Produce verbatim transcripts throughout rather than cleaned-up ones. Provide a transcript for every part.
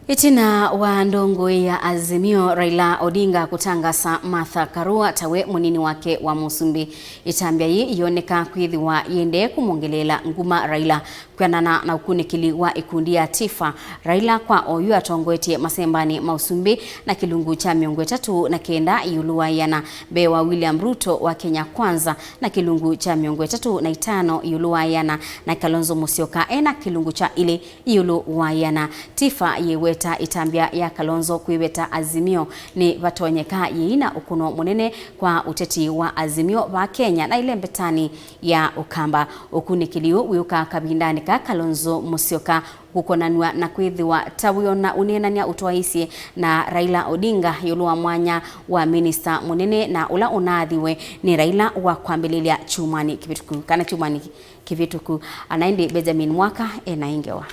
Ĩtina wa ndongoi ya Azimio Raila Odinga kũtangasa Martha Karua tawe mũnini wake wa mũsumbĩ, ĩtambya yĩĩ yoneka kwĩthĩwa yĩendee kũmwongeleela nguma Raila. Kwĩanana na ũkunĩkĩli wa ĩkundi ya Tifa, Raila kwa oyu atongoetye masembanĩ ma ũsumbĩ na kĩlungu kya mĩongo ĩtatũ na kenda ĩũlũ wa ĩana, mbee wa William Ruto wa Kenya Kwanza na kĩlungu kya mĩongo ĩtatũ na itano ĩũlũ wa ĩana, na Kalonzo Musyoka ena kĩlungu kya ilĩ ĩũlũ wa ĩana. Tifa yĩweta ĩtambya ya Kalonzo kwĩveta Azimio nĩ vatonyeka yĩina ũkũno mũnene kwa ũteti wa Azimio va Kenya na ĩlembetanĩ ya Ũkamba. Ũkunĩkĩli ũũ wĩũkaa kavindanĩ ka Kalonzo Musyoka kũkonanw'a na kwĩthĩwa ta wĩona ũneenany'a ũtwaĩĩsye na Raila Odinga ĩũlũ wa mwanya wa minista mũnene na ũla ũnaathiwe nĩ Raila wa kwambĩlĩlya kyumwanĩ kĩvĩtũku, kana kyumwanĩ kĩvĩtũku. Ana ĩndĩ Benjamin Mwaka ena ĩ ngewa.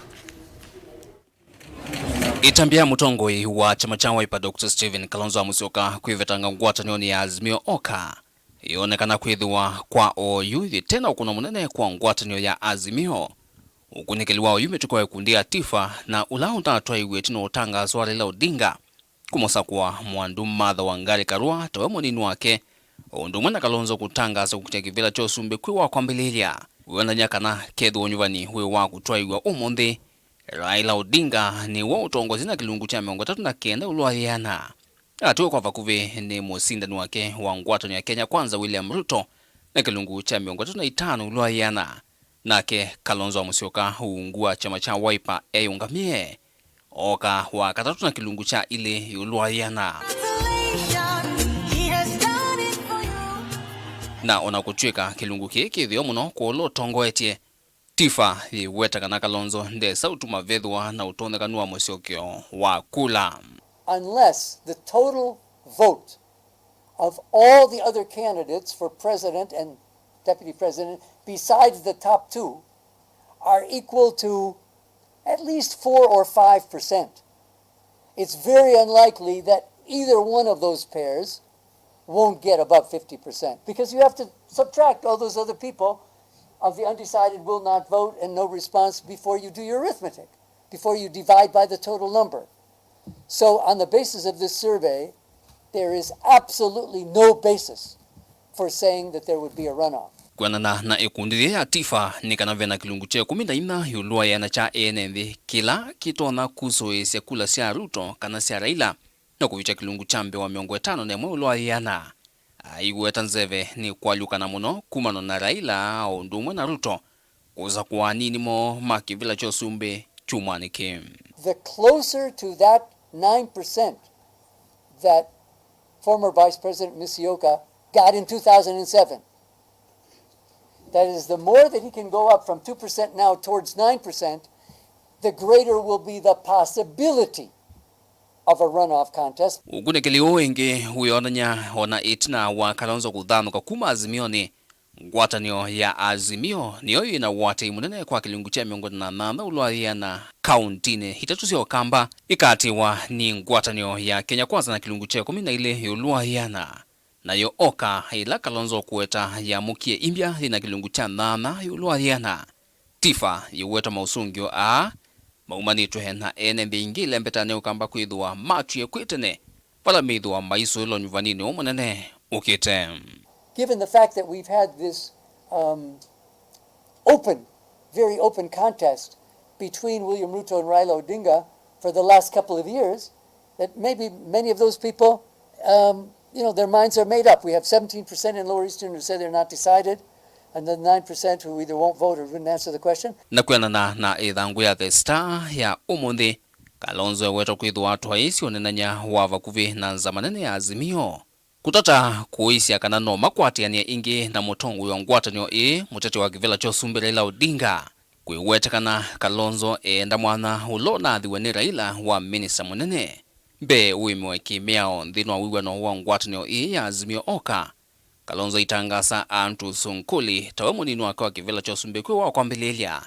Ĩtambya ya mũtongoi wa kyama kya Wiper, Doctor Stephen Kalonzo Musyoka kwĩvetanga ngwatanĩonĩ ya Azimio Oka yonekana kwĩthĩwa kwa oyu yĩte na ũkũno mũnene kwa ngwatanĩo ya Azimio. Ũkunĩkĩli wa oyu mĩtũkĩ wa ĩkundi ya Tifa na ũla ũtatwaĩiw'e ĩtina wa ũtangaso wa Raila Odinga kũmũsakũa mwandu Martha Wangari Karua tawe mũnini wake, o ũndũ ũmwe na Kalonzo kũtangasa kũkitĩa kĩvĩla kya ũsumbĩ kwĩ wa kwambĩlĩlya, wĩonany'a kana kethĩwa ũnyuvani wĩ wa kũtwaĩw'a ũmũnthĩ, Raila Odinga nĩwe ũtongosye na kĩlungu kya mĩongo ĩtatũ na kenda ĩũlũ wa ĩana. Atw'e kwa vakuvĩ nĩ mũsindani wake wa ngwatanĩo ya Kenya Kwanza, William Ruto, na kĩlungu kya mĩongo ĩtatũ na itano ĩũlũ wa ĩana. Nake Kalonzo Musyoka, ungu wa kyama kya Wiper, eyũngamĩe, ooka wa katatũ na kĩlungu kya ilĩ ĩũlũ wa ĩana. Na ona kũtw'ĩka kĩlungu kĩĩ kĩtheo mũno kwa ũla ũtongoetye, Tifa yĩweta kana Kalonzo ndesa ũtuma vethĩwa na ũtonyekanu wa mũsyokeo wa kula. Unless the total vote of all the other candidates for president and deputy president, besides the top two, are equal to at least four or five percent, it's very unlikely that either one of those pairs won't get above fifty percent, because you have to subtract all those other people of the undecided, will not vote, and no response before you do your arithmetic, before you divide by the total number. So, on the basis of this survey, there is absolutely no basis for saying that there would be a runoff. Kwĩanana na ĩkundi yĩĩ ya Tifa, nĩ kana vena kĩlungu kya ĩkũmi na inya ĩũlũ wa ĩana kya ene nthĩ kĩla kĩtonya kusũĩĩsya kula sya Ruto kana sya Raila, na kũvikya kĩlungu kya mbee wa mĩongo ĩtano na ĩmwe ĩũlũ wa ĩana. Aiweta nzeve nĩ kwalyũkana mũno kumana na Raila o ũndũ ũmwe na Ruto kũsakũa anini moo ma kĩvĩla kya ũsumbĩ kyumwanĩ kĩĩ. The closer to that nine percent that former Vice President Musyoka got in two thousand seven, that is, the more that he can go up from two percent now towards nine percent, the greater will be the possibility of a runoff contest. Ũkunĩkĩli ũũ ĩngĩ wĩonany'a ona ĩtina wa Kalonzo kũthanũka kuma Azimionĩ. Ngwatanĩo ya Azimio nĩyo yĩ na ũatĩĩi mũnene kwa kĩlungu kya mĩongo ĩna na nana ĩũlũ wa ĩana kauntinĩ itatũ sya Ũkamba, ĩkaatĩĩwa nĩ ngwatanĩo ya Kenya Kwanza na kĩlungu kya ĩkũmi na ilĩ ĩũlũ wa ĩana. Nayo Oka, ĩla Kalonzo ũkũweta yamũkie imbya, yĩ na kĩlungu kya nyaanya ĩũlũ wa ĩana. Tifa yĩweta maũsũngĩo aa maumanĩtw'e na ene nthĩ ingĩ ĩlembetanĩ ya Ũkamba kwĩthĩwa matwie kwĩ tene, vala methĩwa maisũĩlwa nyuvaninĩ ũũ mũnene ũkĩte. Given the fact that we've had this, um, open, very open contest between William Ruto and Raila Odinga for the last couple of years, that maybe many of those people, um, you know, their minds are made up. We have seventeen percent in Lower Eastern who say they're not decided, and then nine percent who either won't vote or wouldn't answer the question. Na kwĩanana na ĩthangũ ya The Star ya ũmũnthĩ, Kalonzo ewetwa kwĩthĩwa atwaĩĩsye ũneenany'a wa vakuvĩ na nzama nene ya Azimio. Kũtata kũĩsya kana no makwatĩanĩe ĩngĩ na mũtongoi wa ngwatanĩo ĩĩ, mũteti wa kĩvĩla kya ũsumbĩ Raila Odinga. Kwĩwetekana Kalonzo eenda mwanya ũla ũnaathiwe nĩ Raila wa minista mũnene mbee ũĩmĩwe kĩ-mĩao nthĩnĩ wa wĩw'ano wa ngwatanĩo ĩĩ ya Azimio Oka. Kalonzo aitangasa Andrew Sunkuli tawe mũnini wake wa kĩvĩla kya ũsumbĩ kwĩ wa kwambĩlĩĩlya.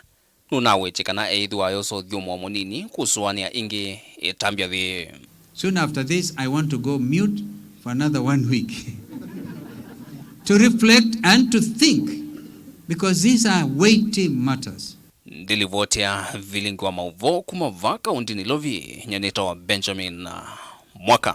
Nũnawetye kana eĩthĩwa ayosa ũthyũmũo mũnini kũsũanĩa ĩngĩ ĩtambya yĩĩ. Soon after this, I want to go mute for another one week to reflect and to think, because these are weighty matters. Ndĩlivoti ya vilingi wa maũvoo kuma vaa kaũndĩnĩ Nairobi, nyie nĩtawa Benjamin Mwaka.